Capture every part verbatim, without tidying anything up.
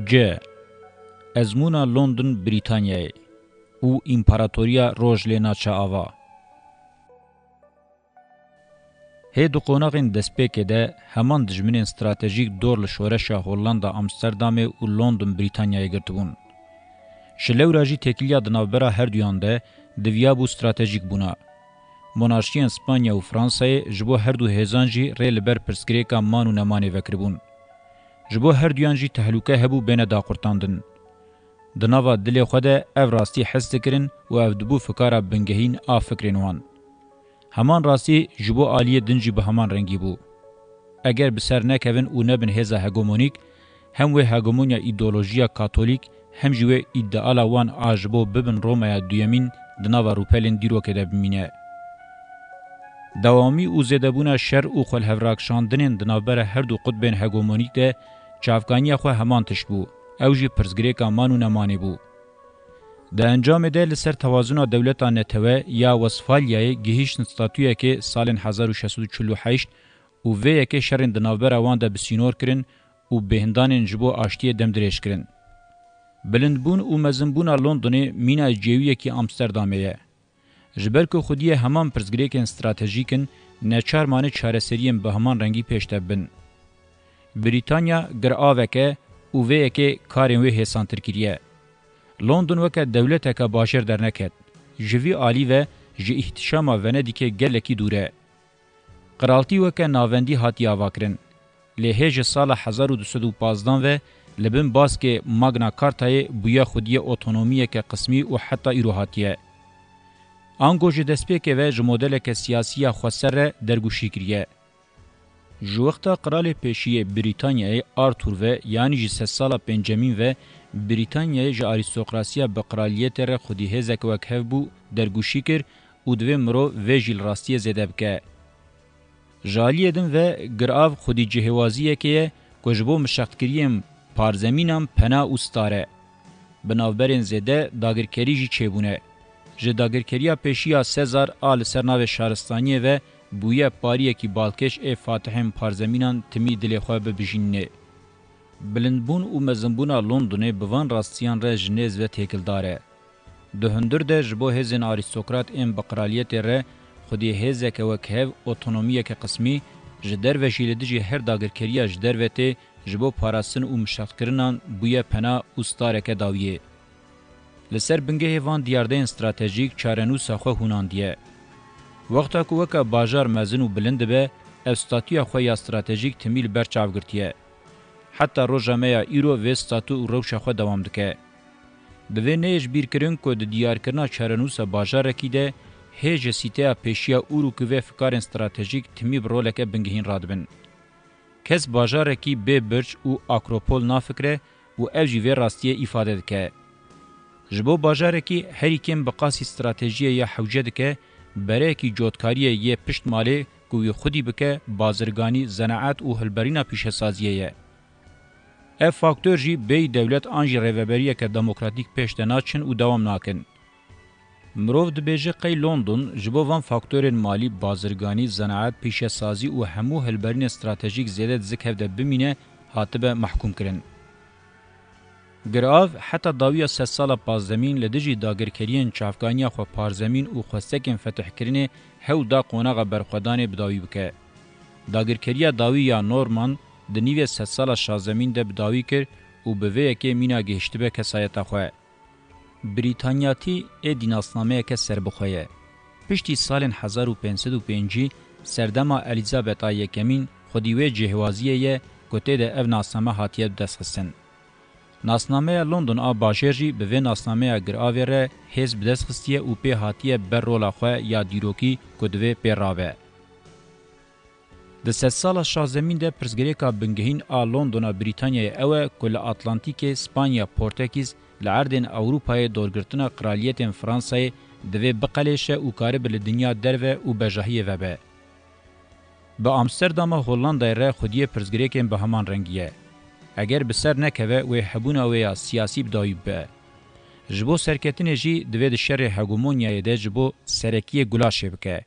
C. Ezmûna London Brîtanyayê û Împaratoriya Roj lê naçe ava. Hê di qonaxên destpêkê de heman dijminên stratejîk dor li şoreşa Hollanda Amsterdamê û London Brîtanyayê girtibûn. Ji lewra jî têkiliya di navbera herduyan de diviyabû stratejîk bûna. Monarşiyên Spanya û Fransayê ji bo her du hêzan jî rê li ber pirsgirêka man û nemanê vekiribûn. Ji bo herduyan jî tehlûke hebû bêne daqurtandin. Di nava dilê xwe de ev rastî his dikirin û ev dibû fikara bingehîn a fikrên wan. Heman rastî ji bo aliyê din jî bi heman rengî bû. Eger bi ser nekevin û nebin hêza hegemonîk, hem wê hegemonya îdeolojiya katolîk, hem jî wê îdeala wan a ji bo bibin Romaya duyemîn di nava rûpelên dîrokê de bimîne. Dewamî û zêdebûna şer û xwelhevrakşandinên di navbera her du qutbên hegemonîk de çavkaniya xwe heman tişt bû, ew jî pirsgirêka man û nemanê bû. Di encamê de li ser tewazuna dewleta netewe ya Westfalyayê gihîştin statuyekê salên hezar û şeş sed û çil û heşt û vê yekê şerên di navbera wan de bi sînor kirin û bêhndanên ji bo aştiyê demdirêj kirin. Bilindbûn û mezinbûna Londonê mîna cêwiyekî Amsterdamê ye. Ji ber ku xwediyê heman pirsgirêkên stratejîk in, neçar mane çareseriyên bi heman rengî pêş de bin. Brîtanya giravek e û vê yekê karên wê hêsantir kiriye. London weke dewleteke bajêr derneket. Ji vî alî ve ji îhtişama Venedîkê gelekî dûr e. Qiraltî weke navendî hatiye avakirin. Lê hê ji sala hezar û du sed û pazdan ve li bin baskê Magna Cartayê bûye xwediyê otonomiyeke qismî û heta îro hatiye. Ango ji destpêkê ve ji modeleke siyasî ya xweser re dergûşî kiriye. Ji wexta qiralê pêşî yê Brîtanyayê Arthur ve yanî ji sedsala pêncemîn ve Brîtanyayê ji arîstokrasiya bi qiraliyetê re xwedî hêzeke wekhev bû dergûşî kir û divê mirov vê jî li rastiyê zêde bike. Ji aliyê din ve girav xwedî cihêwaziyekê ye ku ji bo mişextkiriyên parzemînan pena û star e. Bi navberên zêde dagirkerî jî çêbûne. Ji dagirkeriya pêşî ya Sezar a li ser navê şaristaniyê ve bûye pariyekî balkêş ê fatihên parzemînan timî dilê xwe bibijînînê. Bilindbûn û mezinbûna Londonê bi van rastiyan re ji nêz ve têkildar e. Di hundir de ji bo hêzên arîstokrat ên bi qiraliyetê re xwedî hêzeke wekhev, otonomiyeke qismî, ji derve jî li dijî her dagirkeriya ji derve tê ji bo parastin û mişextkirinan bûye pena û stareke dawiyê. Li ser bingehê van diyardeyên stratejîk çarenûsa xwe hûnandiye. Wexta ku weke bajar mezin û bilind dibe, ev statûya xwe ya stratejîk timî li ber çav girtiye. Heta roja me ya îro vê statû û rewşa xwe dewam dike. Divê neyê ji bîr kirin ku di diyarkirina çarenûsa bajarekî de hê ji sîteya pêşiya Uruk û vê fikarên stratejîk timî bi roleke bingehîn radibin. Kes bajarekî bê birc û akropol nafikire û ev jî vê rastiyê îfade dike. Ji bo bajarekî herî kêm bi qasî stratejiyê ya hewce dike, bereyekî cotkariyê yê pişt malê ku wî xwedî bike, bazirganî, zenaet û hilberîna pîşesaziyê ye. Ev faktor jî bêyî dewlet an jî rêveberiyeke demokratîk pêş de naçin û dewam nakin. Mirov dibêje qey London ji bo van faktorên malî, bazirganî, zenaet, pîşesazî û hemû hilberînên stratejîk zêde di zikhev de bimîne, hatibe mehkûmkirin. Girav heta dawiya sedsala pazdemîn li dijî dagirkeriyên çavkaniya xwe parzemîn û xwestekên fetihkirinê hewl da qonaxa berxwedanê bi dawî bike. Dagirkeriya dawî ya Norman di nîvê sedsala şazdemîn de bi dawî kir û bi vê yekê mîna gihiştibe kesayeta xwe. Brîtanyatî êdî nasnameyeke serbixwe ye. Piştî salên hezar û pênc sed û pêncî, serdema Elîzabeta Yekemîn, xwedî wê cihêwaziyê ye ku tê de ev nasname hatiye bidestxistin. Nasnameya London a bajêr jî bi vê nasnameya giravê re hêz bi dest xistiye û pê hatiye ber rola xwe ya dîrokî ku divê pê rabe. Di sedsala şazdemîn de pirsgirêka bingehîn a Londona Brîtanyayê ew e ku li Atlantîkê Spanya, Portekîz, li erdên Ewropayê dorgirtina Qraliyetên Fransayê divê biqelêşe û karibe li dinya derve û bejahiyê vebe. Bi Amsterdama Hollandayê re xwediyê pirsgirêkên bi heman rengî ye. Eger bi ser nekeve, wê hebûna wê ya siyasî bi dawî bibe. Ji bo serketinê jî divê di şerê hegemonyayê de ji bo serekiyê gulaşê bike.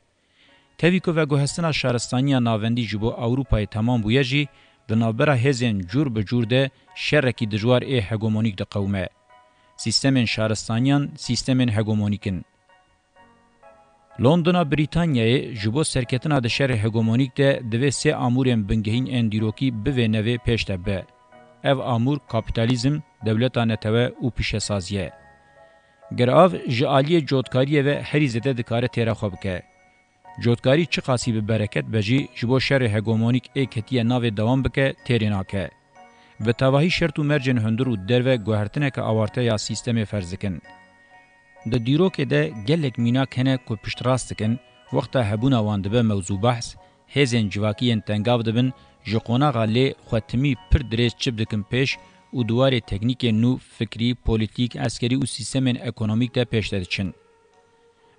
Tevî ku veguhestina şaristaniya navendî ji bo Ewropayê temam bûye jî, Di navbera hêzên cûr bi cûr de şerekî dijwar ê hegemonîk diqewime. Sîstemên şaristaniyan sîstemên hegemonîk in. Londona Brîtanyayê ji bo serketina di şerê hegemonîk de divê sê amûrên bingehîn ên dîrokî bivê nevê pêş de be. Ev amûr kapîtalîzm, dewleta netewe û pîşesazî ye. Girav ji aliyê cotkariyê ve herî zêde dikare têra xwe bike. Cotkarî çiqasî bi bereket be jî, ji bo şerê hegemonîk ê ketiye navê dewam bike, têrê nake. Bi tevahî şert û mercên hundir û derve guhertineke awarte ya sîstemê ferz dikin. Di dîrokê de gelek mînak hene ku piştrast dikin, wexta hebûna wan dibe mewzû behs, hêzên civakî yên tengav dibin, ji qonaxa lê xwe timî pir dirêj çip dikin pêş û di warê teknîkên nû, fikrî, polîtîk, eskerî û sîstemên ekonomîk de pêş de diçin.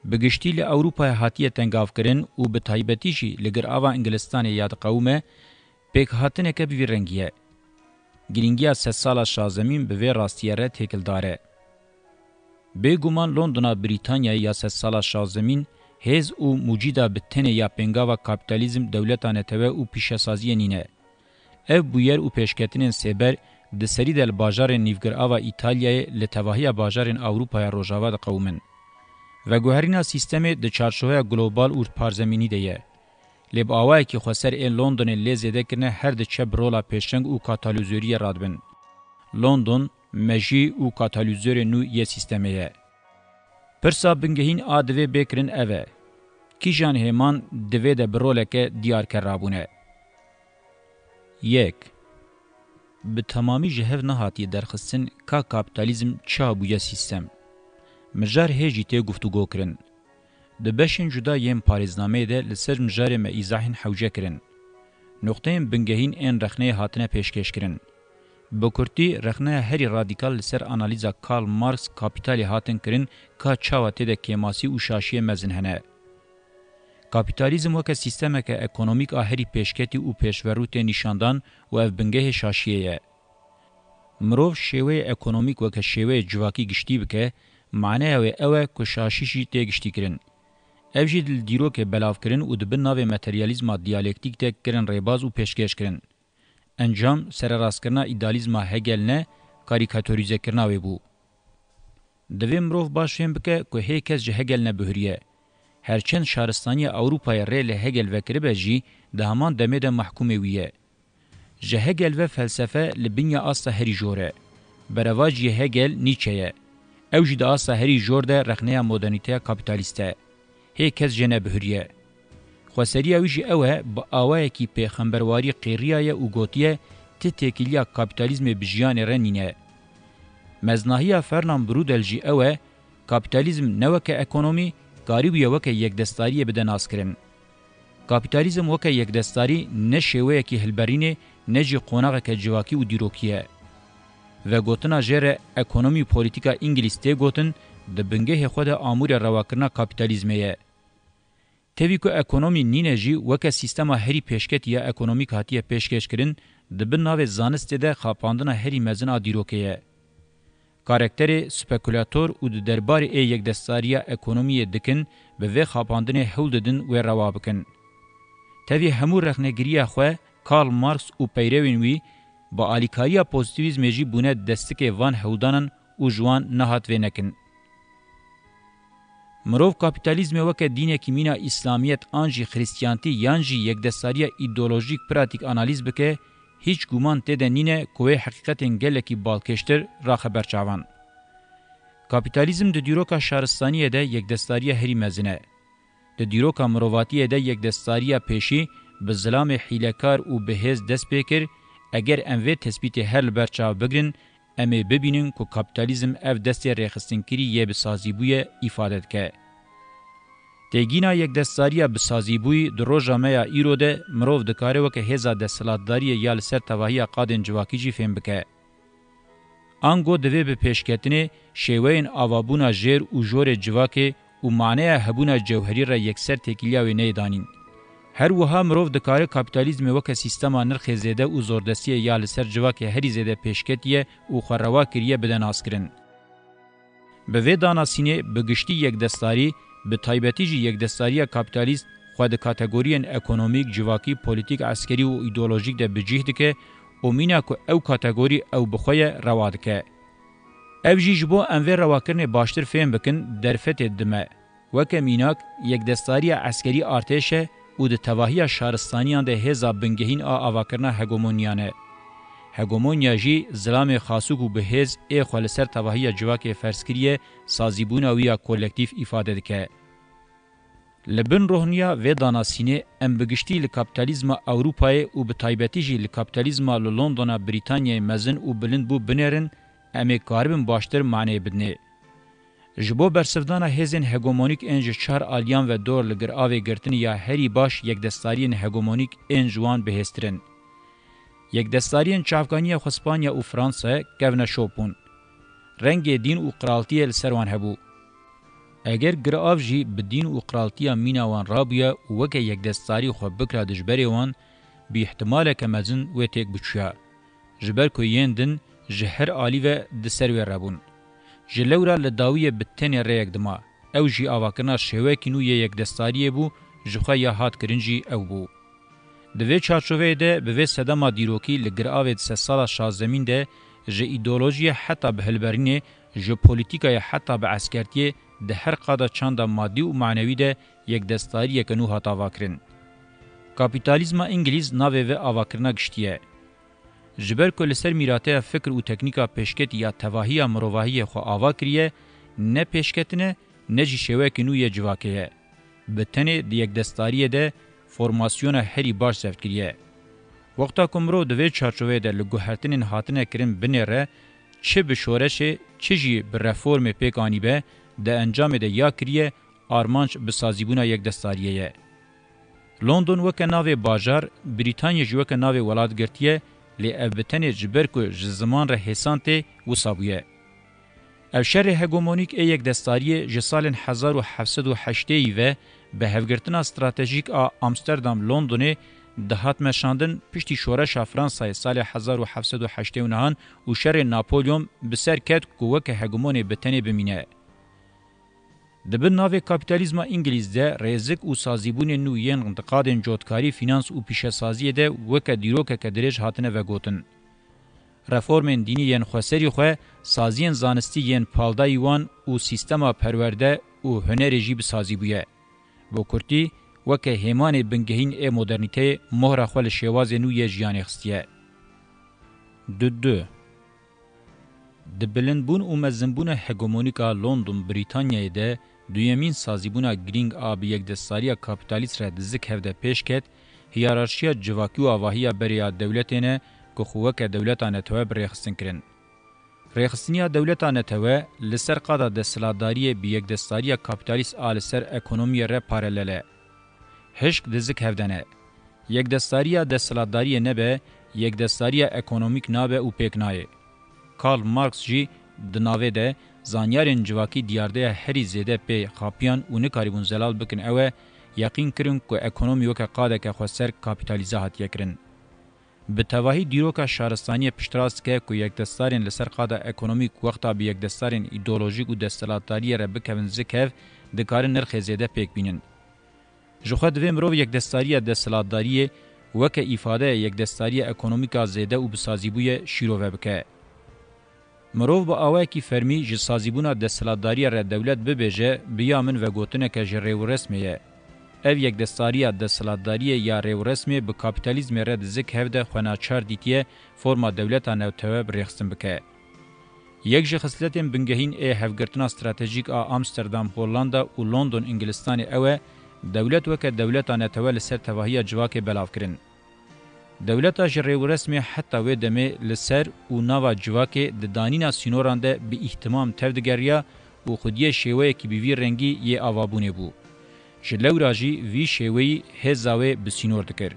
Bi giştî li Ewropayê hatiye tengavkirin û bi taybetî jî li girava Ingilistanê ya diqewime, pêkhatineke bi vî rengî ye. Girîngiya sedsala şazdemîn bi vê rastiyê re têkildar e. Bêguman Londona Brîtanyayê ya sedsala şazdemîn hêz û mucîda bi tenê ya pêngava kapîtalîzm, dewleta netewe û pîşesaziyê nîne. Ev bûyer û pêşketinên sêber di serî de li bajarên nîvgirava Îtalyayê li tevahiya bajarên Ewropaya Rojava diqewimin. Veguherîna sîstemê di çarçoveya global û parzemînî de ye. Lê bi awayekî xweser ê Londonê lê zêde kirine her diçe bi rola pêşeng û katalîzoriyê radibin. London, mejî û katalîzorê nû yê sîstemê ye. Pirsa bingehîn a divê bê kirin ev e. Kîjan hêman divê de bi roleke diyarker rabûne? Yek. Bi temamî ji hev nehatiye derxistin ka kapîtalîzm çawa bûye sîstem. Mijar hê jî tê guftûgo kirin. Di beşên cuda yên parêznameyê de li ser mijarê me îzahên hewce kirin. Noqteyên bingehîn ên rexneyê hatine pêşkêşkirin. Bi kurtî, rexneya herî radîkal li ser analîza Karl Marx Kapîtalê hatin kirin ka çawa tê de kêmasî û şaşiyê mezin hene. Kapîtalîzm weke sîstemeke ekonomîk a herî pêşketî û pêşverû tê nîşandan û ev bingehê şaşiyê ye. Mirov şêweyê ekonomîk weke şêweyê civakî giştî bike, maneya wê ew e ku şaşî jî tê giştîkirin. Ev jî li dîrokê belavkirin û di bin navê materyalîzma diyalektîk de kirin rêbaz û pêşkêşkirin. Encam, sererastkirina îdealîzma Hegel ne, karîkatorîzekirina wê bû. Divê mirov baş fêm bike ku hê kes ji Hegel nebihuriye. Herçend şaristaniya Ewropayê rê li Hegel vekiribe jî, di heman demê de mehkûmê wî ye. Ji Hegel ve felsefe li binya asta herî jor e. Berevajiyê Hegel Nietzsche ye. Ew jî di asta herî jor de rexneya modernîteya kapîtalîst e. Hê kes jê nebihuriye. Xweseriya wî jî ew e, bi awayekî pêxemberwarî qêriyaye û gotiye, ti têkiliya kapîtalîzmê bi jiyanê re nîne. Meznahiya Fernand Braudel jî ew e, kapîtalîzm ne weke ekonomî, karîbûye weke yekdestariyê bide naskirin. Kapîtalîzm weke yekdestarî ne şêweyekî hilberînê, ne jî qonaxeke civakî û dîrokî ye. Vegotina jê re ekonomî û polîtîka îngilîz tê gotin, di bingehê xwe de amûrê rewakirina kapîtalîzmê ye. Tevî ku ekonomî nîne jî weke sîstema herî pêşketî ya ekonomîk hatiye pêşkêşkirin, di bin navê zanistê de xapandina herî mezin a dîrokê ye. Karakterê spekulator û di derbarê ê yekdestariya ekonomiyê dikin, bi vê xapandinê hewl didin wê rewa bikin. Tevî hemû rexnegiriya xwe Karl Marx û peyrewên wî bi alîkariya pozîtîvîzmê jî bûne destikê van hewldanan û ji wan nehat vênekin. Mirov kapîtalîzmê weke dînekî mîna îslamiyet an jî xrîstiyantî yan jî yekdestariya îdeolojîk pratîk analîz bike, hîç guman tê de nîne ku wê heqîqetên gelekî balkêştir raxe ber çavan. Kapîtalîzm di dîroka şaristaniyê de yekdestariya herî mezin e. Di dîroka mirovatiyê de yekdestariya pêşî bi zilamê hîlekar û bi hêz dest pê kir, eger em vê tespîtê her li ber çav bigrin, em ê bibînin ku kapîtalîzm ev destê rêxistinkirî yê bi sazîbûyê îfade dike. Têgîna yekdestariya bi sazîbûyî di roja me ya îro de mirov dikare weke hêza desthilatdariyê ya li ser tevahiya qadên civakî jî fêm bike. Ango divê bi pêşketinê şêweyên avabûna jêr û jorê civakê û maneya hebûna cewherî re yekser têkiliya wê neyê danîn. Her wiha mirov dikare kapîtalîzmê weke sîstema nirxê zêde û zordestiyê ya li ser civakê herî zêde pêşketiye û xwe rewa kiriye bide naskirin. Bi vê danasînê bi giştî yekdestarî, bi taybetî jî yekdestariya kapîtalîst Xwe di kategoriyên ekonomîk, civakî, polîtîk, eskerî û îdeolojîk de bi cih dike û mîna ku ew kategorî ew bi xwe ye, rewa dike. Ev jî ji bo em vê rewakirinê baştir fêm bikin, derfetê dime. Weke mînak, yekdestdariya eskerî artêş e û di tevahiya şaristaniyan de hêza bingehîn a avakirina hegemoniyan e. Hegemonya jî zilamê xasûk û bi hêz ê xwe li ser tevahiya civakê ferz kiriye, sazîbûna wî ya kolektîf îfade dike. Li bin rohniya vê danasînê em bi giştî li kapîtalîzma Ewropayê û bi taybetî jî li kapîtalîzma li Londona Brîtanyayê mezin û bilind bû binêrin, em ê karibin baştir maneyê bidinê. Ji bo bersivdana hêzên hegemonîk ên ji çar aliyan ve dor li giravê girtinê ya herî baş yekdestdariyên hegemonîk ên ji wan bihêztir in. Yekdestdariyên çavkaniya xwe Spanya û Fransa kevne şop bûn. Rengê dîn û qiraltiyê li ser wan hebû. Eger girav jî bi dîn û qiraltiya mîna wan rabûya û weke yekdestdarî xwe bikira dijberê wan, bi îhtimaleke mezin wê têk biçûya. Ji ber ku yên din ji her alî ve di ser wê re bûn. Ji lewra li dawiyê bi tenê rêyek dima. Ew jî avakirina şêwekî nû yê yekdestariyê bû, ji xwe ya hat kirin jî ew bû. Di vê çarçoveyê de bi vê sedema dîrokî li giravê di sedsala şazdemîn de ji îdeolojiyê heta bi hilberînê, ji polîtîkayê heta bi eskertiyê di her qada çanda madî û manewî de yekdestariyeke nû hat avakirin. Kapîtalîzma îngilîz navê vê avakirina giştî ye. Ji ber ku li ser mîrateya fikr û teknîka pêşketî ya tevahiya mirovahiyê xwe ava kiriye, ne pêşketin e, ne jî şêwekî nû yê civakê ye. Bi tenê di yekdestariyê de formasyona herî baş zeft kiriye. Wexta ku mirov di vê çarçoveyê de li guhertinên hatine kirin binêre, çi bi şoreşê, çi jî bi reformê pêk anîbe, di encamê de ya kiriye, armanc bi sazîbûna yekdestariyê ye. London weke navê bajar, Brîtanya jî weke navê welat girtiye, lê ev bi tenê ji ber ku ji ziman re hêsan tê, wisa bûye. Ev şerê hegemonîk ê yekdestariyê ji salên hezar û heft sed û heştê ve bi hevgirtina stratejîk a Amsterdam-Londonê dihat meşandin, piştî şoreşa Fransayê salê hezar û heft sed û heştê û nehan û şerê Napolyon bi ser ket ku weke hegemonê bi tenê bimîne. Di bin navê kapîtalîzma îngilîz de rêzik û sazîbûnên nû yên di qadên cotkarî, fînans û pîşesaziyê de weke dîrokeke dirêj hatine vegotin. Reformên dînî yên xweserî xwe, saziyên zanistî yên paldayî wan û sîstema perwerde û hunerê jî bi sazî bûye. Bi kurtî, weke hêmanê bingehîn ê modernîteyê mohra xwe li şêwazê nû yê jiyanê xistiye. Du du. Di bilindbûn û mezinbûna hegemonîk a London Brîtanyayê de duyemîn sazîbûna girîng a bi yekdestdariya kapîtalîst re di zik hev de pêş ket, hiyerarşiya civakî û avahiya berê ya dewletê ne ku xwe weke dewleta netewe bi rêxistin kirin. Rêxistiniya dewleta netewe li ser qada desthilatdariyê bi yekdestdariya kapîtalîst a li ser ekonomiyê re paralel e. Hişk di zik hev de ne. Yekdestdariya desthilatdariyê nebe, yekdestdariya ekonomîk nabe û pêk nayê. Karl Marx jî di navê de zanyarên civakî diyardeya herî zêde pê xapiyan û nikarîbûn zelal bikin ew e, yeqîn kirin ku ekonomî weke qadeke xweser kapîtalîze hatiye kirin. Bi tevahî dîroka şaristaniyê piştrast dike ku yekdestarên li ser qada ekonomîk wexta bi yekdestarên îdeolojîk û desthilatdariyê re bikevin zik hev, dikarin nirxê zêde pêk bînin. Ji xwe divê mirov yekdestariya desthilatdariyê weke îfadeya yekdestariya ekonomîk a zêde û bi sazîbûyê şîrove bike. Mirov bi awayekî fermî ji sazîbûna desthilatdariyê re dewlet bibêje, bi ya min vegotineke ji rêwresmê ye. Ev yekdestariya desthilatdariyê ya rêwresmê bi kapîtalîzmê re di zik hev de xwe naçar dîtiye forma dewleta netewe bi rêxistin bike. Yek ji xisletên bingehîn ê hevgirtina stratejîk a Amsterdam Hollanda û London Îngilistanê ew e, dewlet weke dewleta netewe li ser tevahiya civakê belav kirin. Dewleta ji rêwresmê heta wê demê li ser û nava civakê di danîna sînoran de bi îhtimam tevdigeriya û xwediyê şêweyekî bi vî rengî yê avabûnê bû. Ji lewra jî vî şêweyî hêza wê bi sînor dikir.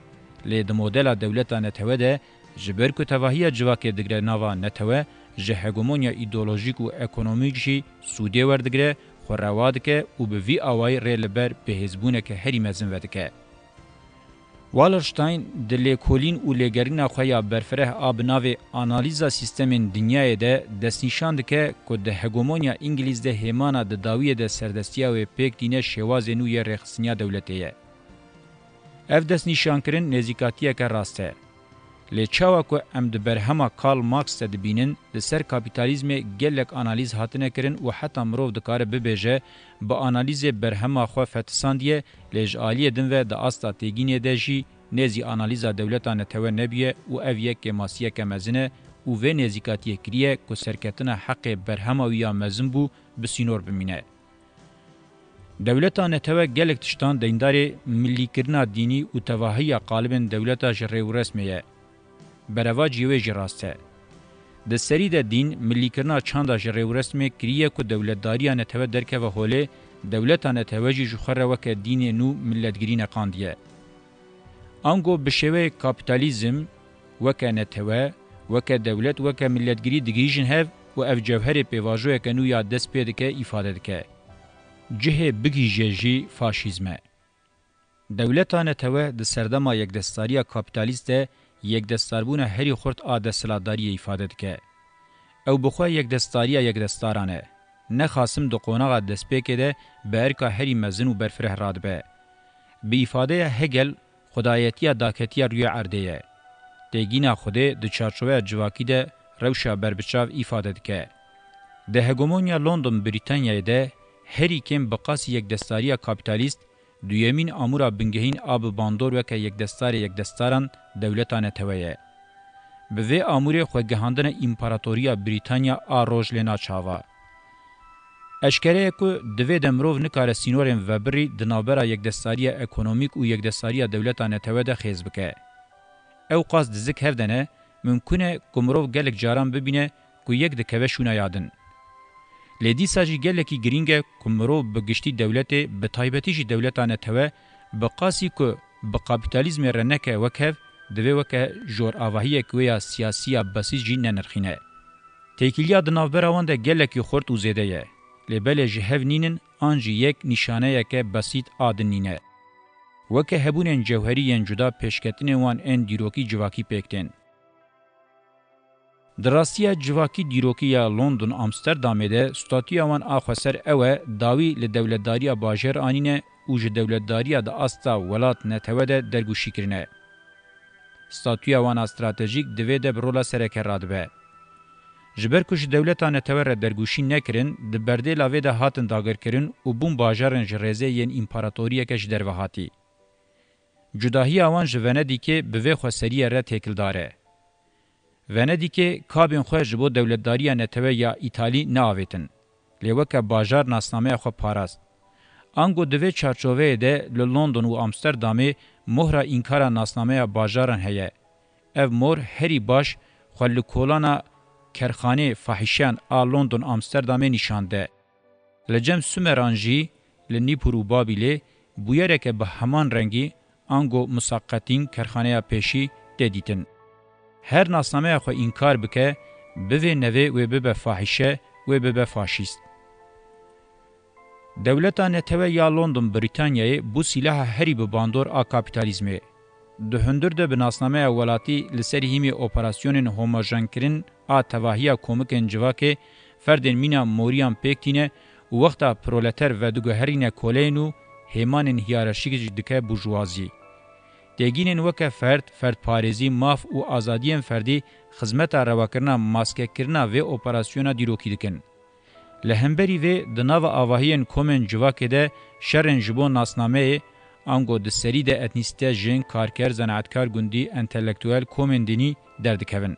Lê di modela dewleta netewe de, ji ber ku tevahiya civakê digre nava netewe, ji hegemonya îdeolojîk û ekonomîk jî sûdê werdigire, xwe rewa dike û bi vî awayî rê li ber bihêzbûneke herî mezin vedike. Wallerstein di lêkolîn û lêgerîna xwe ya berfireh a bi navê Analîza Sîstemên Dinyayê de destnîşan dike ku di hegemonya Îngilîz de hêmana di dawiyê de serdestiya wê pêk tîne şêwazê nû yê rêxistiniya dewletê ye. Ev destnîşankirin nêzîkatiyeke rast e. Lê çawa ku em di berhema Karl Marx de dibînin, li ser kapîtalîzmê gelek analîz hatine kirin û heta mirov dikare bibêje, bi analîzê berhema xwe fetisandiye, lê ji aliyê din ve di asta têgînê de jî nêzî analîza dewleta netewe nebûye û ev yek kêmasiyeke mezin e û vê nêzîkatiyê kiriye ku serketina heqê berhema wî ya mezin bû bi sînor bimîne. Dewleta netewe gelek tiştan deyndarê millîkirina dînî û tevahiya qalibên dewleta ji rêwresmê ye. Berevaciyê wê jî rast e. Di serî de dîn millîkirina çanda ji rêwresmê kiriye ku dewletdariya netewe derkeve holê, dewleta netewe jî ji xwe re weke dînê nû milletgirî neqandiye. Ango bi şêweyê kapîtalîzm, weke netewe, weke dewlet, weke milletgirî digihîjin hev û ev cewherê pêvajoyeke nû ya dest pê dike, îfade dike. Cihê bigihîje jî faşîzm e. Dewleta netewe di serdema yekdestdariya kapîtalîst de yekdestdarbûna herî xurt a desthilatdariyê îfade dike. Ew bi xwe yekdestdariya yekdestaran e. Nexasim di qonaxa destpêkê de bi erka herî mezin û berfireh radibe. Bi îfadeya Hegel, xwedayetiya daketiya rûyê erdê ye. Têgîna Xwedê di çarçoveya civakî de rewşa berbiçav îfade dike. Di hegemonya London Brîtanyayê de herî kêm bi qasî yekdestdariya kapîtalîst, duyemîn amûra bingehîn a bi bandor weke yekdestarê yekdestaran dewleta netewe ye. Bi vê amûrê xwegihandine împaratoriya Brîtanya a roj lê naçava. Eşkere ye ku divê de mirov nikare sînorên vebirî di navbera yekdestdariya ekonomîk û yekdestdariya dewleta netewe de xêz bike. Ew qas dizik hev de ne, mimkûn e ku mirov gelek caran bibîne ku yek dikeve şûna ya din. Lê dîsa jî gelekî girîng e ku mirov bi giştî dewletê, bi taybetî jî dewleta netewe, bi qasî ku bi kapîtalîzmê re neke wekhev, divê weke joravahiyek wê ya siyasî ya besît jî nenirxîne. Têkiliya di navbera wan de gelekî xurt û zêde ye. Lê belê ji hev nînin an jî yek nîşaneyeke besît a din nîne. Weke hebûnên cewherî yên cuda pêşketinên wan ên dîrokî civakî pêk tên. Di rastiya civakî dîrokî ya London Amsterdamê de statûya wan a xweser ew e, dawî li dewletdariya bajêr anîne û ji dewletdariya di asta welat netewe de dergûşî kirine. Statûya wan a stratejîk di vê de bi rola sereke radibe. Ji ber ku ji dewleta netewe re dergûşî nekirin, di berdêla vê de hatin dagirkirin û bûn bajarên ji rêzê yên împaratoriyeke ji derve hatî. Cudahiya wan ji Venedîkê bi vê xweseriyê re têkildar e. Venedîkê kabên xwe ji bo dewletdariya netewe ya Îtalî neavêtin. Lê weke bajar nasnameya xwe parast. Ango di vê çarçoveyê de li London û Amsterdamê mohra înkara nasnameya bajaran heye. Ev mor herî baş xwe li kolana kerxanê fahîşeyan a London Amsterdamê nîşan de. Li cem Sumeran jî li Nîpûr û Babîlê bûyereke bi heman rengî ango Musaqetîn kerxaneya pêşî tê dîtin. Her nasnameya xwe înkar bike, bivê nevê wê bibe fahîşe, wê bibe faşîst. Dewleta netewe ya London Brîtanyayê bû sîlaha herî bi bandor a kapîtalîzmê. Di hundir de bi nasnameya welatî li ser hîmê operasyonên homojenkirin a tevahiya komikên civakê ferdên mîna moriyan pêk tîne û wexta proleter vediguherîne koleyên û hêmanên hiyerarşîk jî dike burjuwazî. Têgînên weke ferd, ferdparêzî, maf û azadiyên ferdî xizmeta rewakirina maskekirina vê operasyona dîrokî dikin. Li hemberî vê, di nava avahiyên komên civakê de şerên ji bo nasnameyê, ango di serî de etnîsîte, jin, karker, zenaetkar, gundî, entelektuel, komên dînî derdikevin.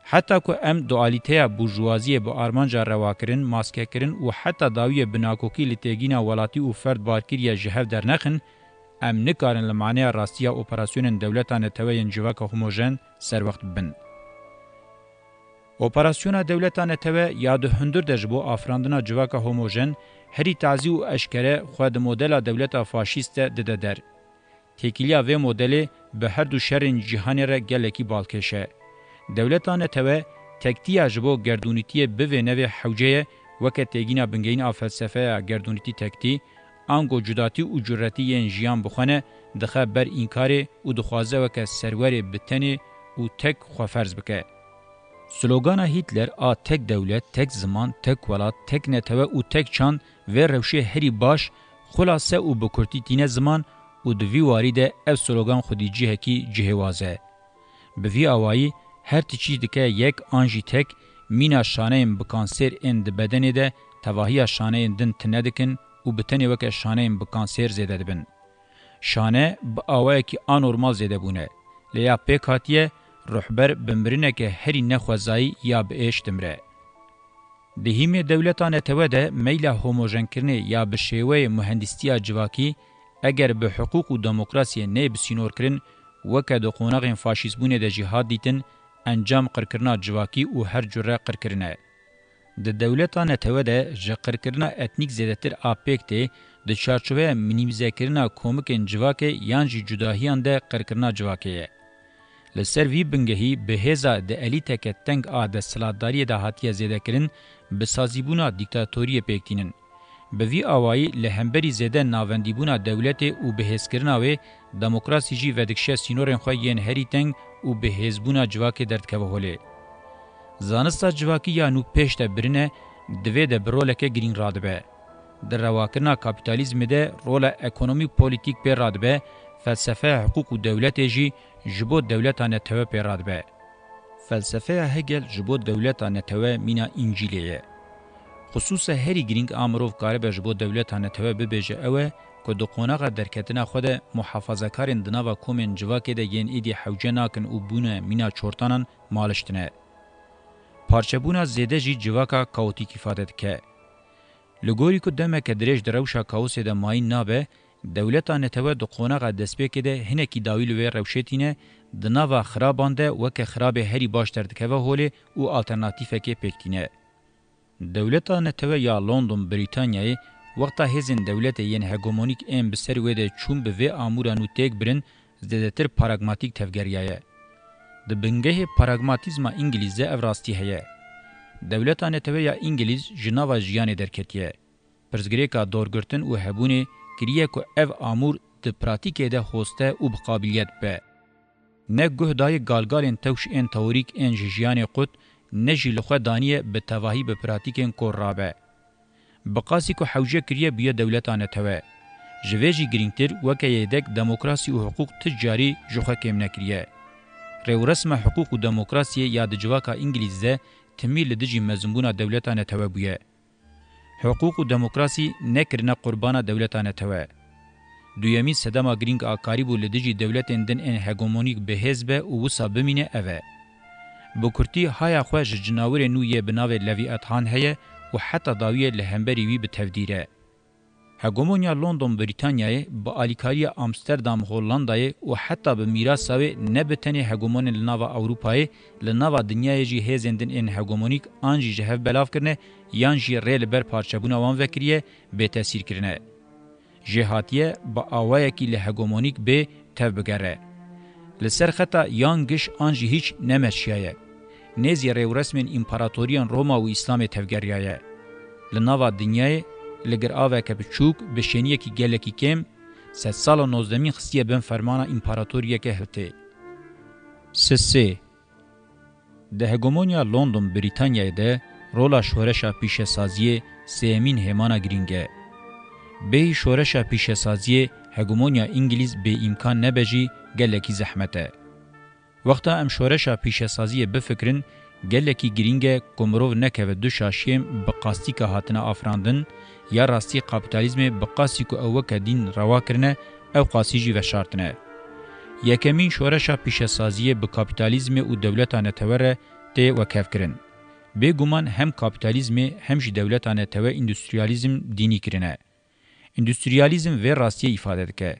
Heta ku em dualîteya burjuwaziyê bi armanca rewakirin, maskekirin û heta dawiyê binakokî li têgîna welatî û ferd bar kiriye ji hev dernexin, em nikarin li maneya rastiya operasyonên dewleta netewe yên civaka homojen serwext bibin. Operasyona dewleta netewe ya di hundir de ji bo afirandina civaka homojen herî tazî û eşkere xwe di modela dewleta faşîst de dide der. Têkiliya vê modelê bi her du şerên cîhanê re gelekî balkêş e. Dewleta netewe tektiya ji bo gerdûnîtiyê bivê nevê hewce ye, weke têgîna bingehîn a felsefeya gerdûnîtî tektî, ango cudatî û curetî yên jiyan bi xwe ne, dixe ber înkarê û dixwaze weke serwerê bi tenê û tek xwe ferz bike. Slogana Hitler a tek dewlet, tek ziman, tek welat, tek netewe û tek çand vê rewşê herî baş, xulase û bi kurtî tîne ziman, û di vî warî de ev slogan xwedî cihekî cihêwaz e. Bi vî awayî her ti çî dike yek an jî tek mîna şaneyên bi kansêr ên di bedenê de tevahiya şaneyên din tune dikin û bi tenê weke şaneyên bi kansêr zêde dibin. Şane bi awayekî anormal zêde bûne, lê ya pêk hatiye ruhber bi mirineke herî nexwezayî ya bi êş dimire. Di hîmê dewleta netewe de meyla homojenkirinê ya bi şêweyê muhendîstiya civakî, eger bi hiqûq û demokrasiyê neyê bi sînor kirin, weke di qonaxên faşîstbûnê de jî hat dîtin, encam qirkirina civakî û her cure qirkirin e. Di dewleta netewe de ji qirkirina etnîk zêdetir a pêk tê, di çarçoveya minîmîzekirina komikên civakê yan jî cudahiyan de qirkirina civakê ye. Li ser vî bingehî bi hêza di elîteke teng a desthilatdariyê de hatiye zêdekirin, bi sazîbûna dîktatoriyê pêk tînin. Bi vî awayî li hemberî zêde navendîbûna dewletê û bihêzkirina wê, demokrasî jî vedikşe sînorên xwe yên herî teng û bihêzbûna civakê derdikeve holê. Zanista civakî ya nû pêş de birine, divê de bi roleke girîng radibe. Di rewakirina kapîtalîzmê de rola ekonomî polîtîk pê radibe, felsefeya hiqûq û dewletê jî ji bo dewleta netewe pê radibe. Felsefeya Hegel ji bo dewleta netewe mîna Încîlê ye. Xisûsa herî girîng a mirov karibe ji bo dewleta netewe bibêje ew e ku di qonaxa derketina xwe de muhafazakarên di nava komên civakê de yên êdî hewce nakin û bûne mîna çortanan maliştine. Parçebûna zêde jî civaka kaotîk îfade dike. Li gorî ku demeke dirêj di rewşa kaosê de mayîn nabe, dewleta netewe di qonaxa destpêkê de hinekî dawî li wê rewşê tîne, di nava xiraban de weke xirabê herî baş derdikeve holê û alternatîfekê pêk tîne. Dewleta netewe ya London Brîtanyayê wexta hêzên dewletê yên hegemonîk ên bi ser wê de çûn bi vê amûra nû têk birin, zêdetir paragmatîk tevgeriyaye. Di bingehê paragmatîzma Îngilîz de ev rastî heye. Dewleta netewe ya Îngilîz ji nava jiyanê derketiye. Pirsgirêka dorgirtin û hebûnê kiriye ku ev amûr di pratîkê de hoste û bi qabiliyet be. Ne guh dayê galgalên tewş ên teorîk ên ji jiyanê qut, ne jî li xwe daniye bi tevahî bi pratîkên kor rabe. Bi qasî ku hewce kiriye bûye dewleta netewe. Ji vê jî girîngtir weke yêdek demokrasî û hiqûq ti carî ji xwe kêm nekiriye. Rêwresma hiqûq û demokrasiyê ya di civaka Îngilîz de timî li dijî mezinbûna dewleta netewe bûye. Hiqûq û demokrasî nekirine qurbana dewleta netewe. Duyemîn sedema girîng a karîbû li dijî dewletên din ên hegemonîk bi hêz be û wisa bimîne ev e. Bi kurtî haya xwe ji cinawirê nû yê bi navê Leviathan heye û heta dawiyê li hemberî wî bi tevdîr e. Hegemonya London Brîtanyayê bi alîkariya Amsterdam Hollandayê û heta bi mîrasa wê ne bi tenê hegemonên li nava Ewropayê, li nava dinyayê jî hêzên din ên hegemonîk an jî ji hev belav kirine yan jî rê li ber parçebûna wan vekiriye, bêtesîr kirine. Jêhatiye bi awayekî li hegemonîk bê tev bigere. Li ser xeta yan giş an jî hîç nemeşiyaye. Nêzî rêwresmên împaratoriyan Roma û Îslamê tevgeriyaye. Li nava dinyayê li giraveke biçûk bi şêniyekî gelekî kêm, sedsala nozdemîn xistiye bin fermana împaratoriyeke hiltê. Sisê. Di hegemonya London Brîtanyayê de rola şoreşa pîşesaziyê sêyemîn hêmana girîng e. Bêyî şoreşa pîşesaziyê hegemonya Îngilîz bêîmkan nebe jî gelekî zehmet e. Wexta em şoreşa pîşesaziyê bifikirin, gelekî girîng e ku mirov nekeve du şaşiyên bi qastîka hatine afirandin, ya rastî kapîtalîzmê bi qasî ku ew weke dîn rewa kirine, ew qasî jî veşartine. Yekemîn şoreşa pîşesaziyê bi kapîtalîzmê û dewleta netewe re tê wekevkirin. Bêguman hem kapîtalîzmê hem jî dewleta netewe îndustriyalîzm dînî kirine. Îndustriyalîzm vê rastiyê îfade dike.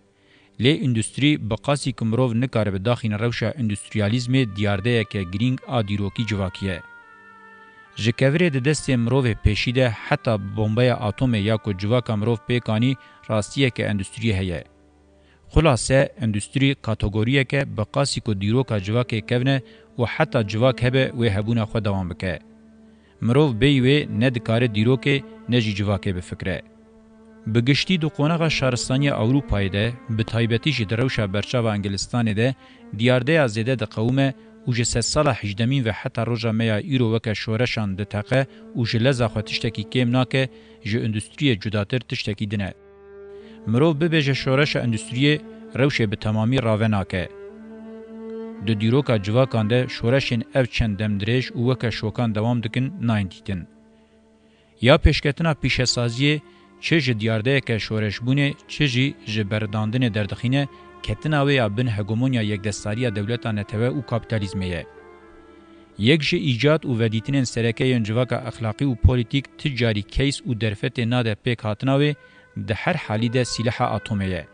Lê îndustrî bi qasî ku mirov nikaribe daxîne rewşa îndustriyalîzmê diyardeyeke girîng a dîrokî civakî ye. Ji kevirê di destê mirovê pêşî de heta bombeya atomê ya ku civaka mirov pêk anî rastiyeke endustriyê heye. Xulase, endustrî kategoriyeke bi qasî ku dîroka civakê kevne û heta civak hebe wê hebûna xwe dewam bike. Mirov bêyî wê ne dikare dîrokê ne jî civakê bifikire. Bi giştî di qonaxa şaristaniya Ewropayê de, bi taybetî jî di rewşa berçava Engilistanê de diyardeya zêde diqewime û ji sedsala hejdemîn ve heta roja me ya îro weke şoreşan diteqe û ji leza xwe tiştekî kêm nake, ji endustriyê cudatir tiştekî din e. Mirov bibêje şoreşa endustriyê rewşê bi temamî rave nake. Di dîroka civakan de şoreşên ev çend demdirêj û weke şokan dewam dikin nayên dîtin. Ya pêşketina pîşesaziyê çi ji diyardeyeke şoreşbûnê, çi jî ji berxwedandinê derdixîne, ketina wê ya bin hegemonya yekdestariya dewleta netewe û kapîtalîzmê ye. Yek ji îcad û vedîtinên sereke yên civaka exlaqî û polîtîk ti carî keys û derfetê nade pêkhatina wê, di her halî de sîleha atomê ye.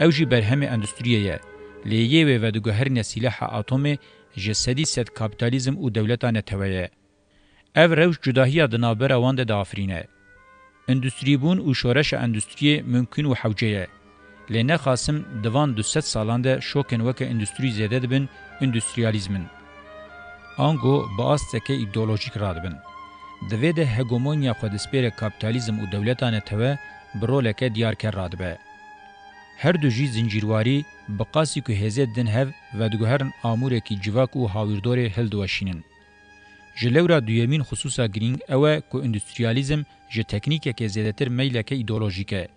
Ew jî berhemê endustriyê ye. Lê yê wê vediguherîne sîleha atomê ji sedî sed kapîtalîzm û dewleta netewe ye. Ev rewş cudahiya di navbera wan de diafirîne. Endustrîbûn û şoreşa endustriyê mimkûn û hewce ye. Lê nexasim di van du sed salan de şokên weke endustrî zêde dibin endustriyalîzmin. Ango bi asteke îdeolojîk radibin. Di vê de hegemonya xwe dispêre kapîtalîzm û dewleta netewe bi roleke diyarker radibe. Her du jî zincîrwarî bi qasî ku hêzê didin hev vediguherin amûrekî civak û hawîrdorê hildiweşînin. Ji lewra duyemîn xisûsa girîng ew e ku endustriyalîzm ji teknîkekê zêdetir meyleke îdeolojîk e.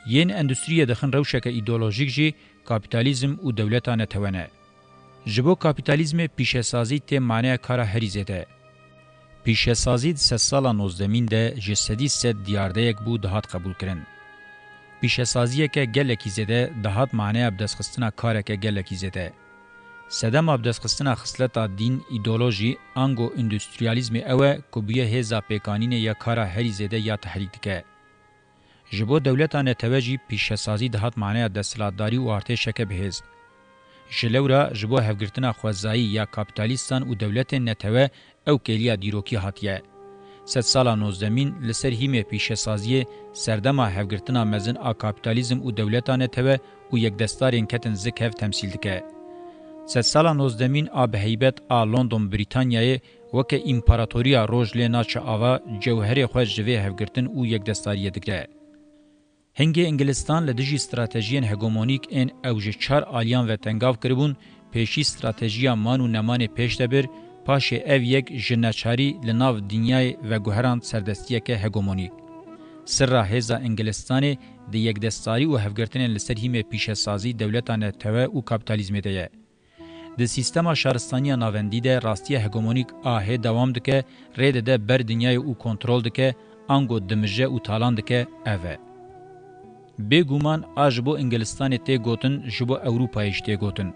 Yên endustriyê dixin rewşeke îdeolojîk jî kapîtalîzm û dewleta netewe ne. Ji bo kapîtalîzmê pîşesazî tê maneya kara herî zêde. Pîşesazî di sedsala nozdemîn de ji sedî sed diyardeyek bû dihat qebûlkirin. Pîşesaziyeke gelekî zêde dihat maneya bidestxistina kareke gelekî zêde. Sedema bidestxistina xisleta dîn, îdeolojî, ango endustriyalîzmê ew e ku bûye hêza pêkanînê ya kara herî zêde ya tehrîk dike. Ji bo dewleta netewe jî pîşesazî dihat maneya desthilatdarî û artêşeke bihêz. Ji lewra ji bo hevgirtina xwezayî ya kapîtalîstan û dewletên netewe ew kêliya dîrokî hatiye. Sedsala nozdemîn li ser hîmê pîşesaziyê serdema hevgirtina mezin a kapîtalîzm û dewleta netewe û yekdestarên ketin zik hev temsîl dike. Sedsala nozdemîn a bi heybet a London Brîtanyayê weke împaratoriya roj lê naçe ava, cewherê xwe ji vê hevgirtin û yekdestariyê digre. Hingê Îngilistan li dijî stratejiyên hegemonîk ên ew ji çar aliyan ve tengav kiribûn, pêşî stratejiya man û nemanê pêş de bir, paşê ev yek ji neçarî li nav dinyayê veguherand serdestiyeke hegemonîk. Sirra hêza Îngilistanê di yekdestarî û hevgirtinên li ser hîmê pîşesazî, dewleta netewe û kapîtalîzmê de ye. Di sîstema şaristaniya navendî de rastiya hegemonîk a hê dewam dike, rê dide ber dinyayê û kontrol dike, ango dimije û talan dike, ev e. Bêguman a ji bo Îngilistanê tê gotin, ji bo Ewropayê jî tê gotin.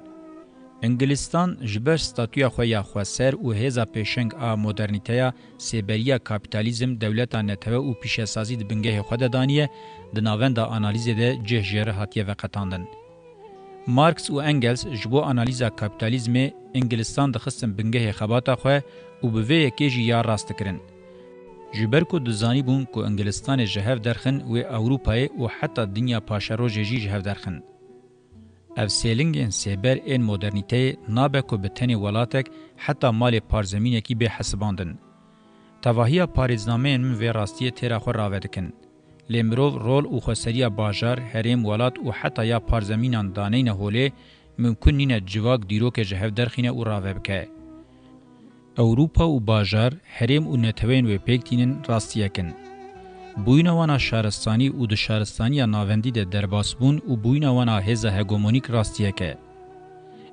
Îngilistan ji ber statûya xwe ya xweser û hêza pêşeng a modernîteya sêberiya kapîtalîzm, dewleta netewe û pîşesazî di bingehê xwe de daniye, di navenda analîzê de cih jê re hatiye veqetandin. Marx û Engels ji bo analîza kapîtalîzmê Îngilistan dixistin bingehê xebata xwe û bi vê yekê jî ya rast dikirin. Ji ber ku dizanîbûn ku Îngilistanê ji hev derxin wê Ewropayê û heta dinya paşerojê jî ji hev derxin. Ev sêlingên sêber ên modernîteyê nabe ku bi tenê welatek heta malê parzemînekî bê hesibandin. Tevahiya parêznameyên min vê rastiyê têra xwe rave dikin. Lê mirov rol û xweseriya bajar, herêm, welat û heta ya parzemînan daneyne holê, mimkun nîne civak dîrokê ji hev derxîne û rave bike. Ewropa û bajar, herêm û neteweyên wê pêk tînin rastiyek in. Bûyîna wan a şaristanî û di şaristaniya navendî de derbasbûn û bûyîna wan a hêza hegemonîk rastiyek e.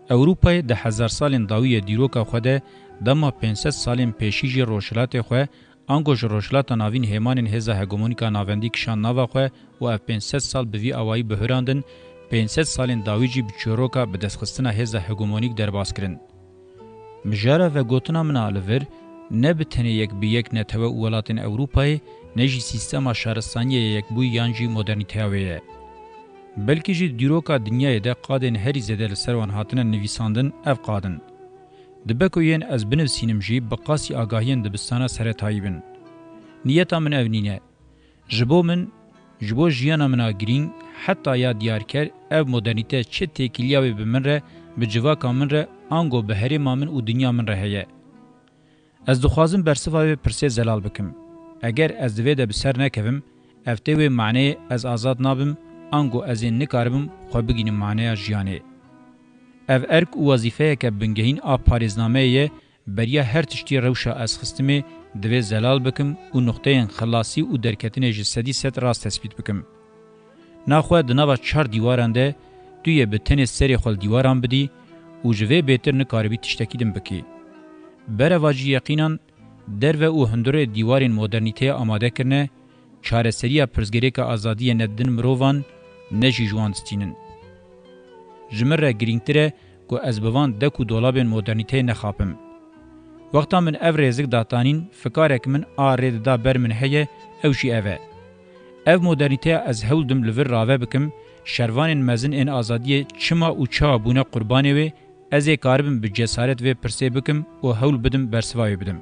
Ewropayê di hezar salên dawî yê dîroka xwe de dema pênc sed salên pêşî jî rojhilatê xwe, ango ji Rojhilata Navîn hêmanên hêza hegemonîka navendî kişand nava xwe û ev pênc sed sal bi vî awayî bihurandin, pênc sed salên dawî jî bi çîroka bidestxistina hêza hegemonîk derbas kirin. Mijara vegotina min a li vir, ne bi tenê yek bi yek netewe û welatên Ewropayê, ne jî sîstema şaristaniyê yê yekbûyî yan jî modernîteya wê ye. Belkî jî dîroka dinyayê de qadên herî zêde li ser wan hatine nivîsandin, ev qad in. Dibe ku yên ez binivîsînim jî bi qasî agahiyên dibistana seretayî bin. Niyeta min ev nîne. Ji bo min, ji bo jiyana min a girîng, heta ya diyarker, ev modernîte çi têkiliya wê bi min re, bi civaka min re, ango bi herêma min û dinya min re heye. Ez dixwazim bersiva vê pirsê zelal bikim. Eger ez di vê de bi ser nekevim, ev tê wê maneyê ez azad nabim, ango ez ê nikaribim xwe bigînim maneya jiyanê. Ev erk û wezîfeyeke bingehîn a parêznameyê ye, beriya her tiştî rewşa ez xistimê, divê zelal bikim û nuqteyên xilasî û derketinê ji sedî sed rast tespît bikim. Naxwe di nava çar dîwaran de tu yê bi tenê serê xwe li dîwaran bidî û ji vê bêtir nikaribî tiştekî din bikî. Berevajî yeqînan derve û hundirê dîwarên modernîteyê amade kirine, çareseriya pirsgirêka azadiyê ne din mirovan, ne jî ji wan distînin. Ji min re girîngtir e ku ez bi van dek û dolabên modernîteyê nexapim. Wexta min ev rêzik datanîn, fikarek min a rê dida ber min heye, ew jî ev e. Ev modernîteya ez hewl dim li vir rave bikim, şervanên mezin ên azadiyê çima û çawa bûne qurbanê wê, ez ê karibim bi cesaret vê pirsê bikim û hewl bidim bersiva wê bidim.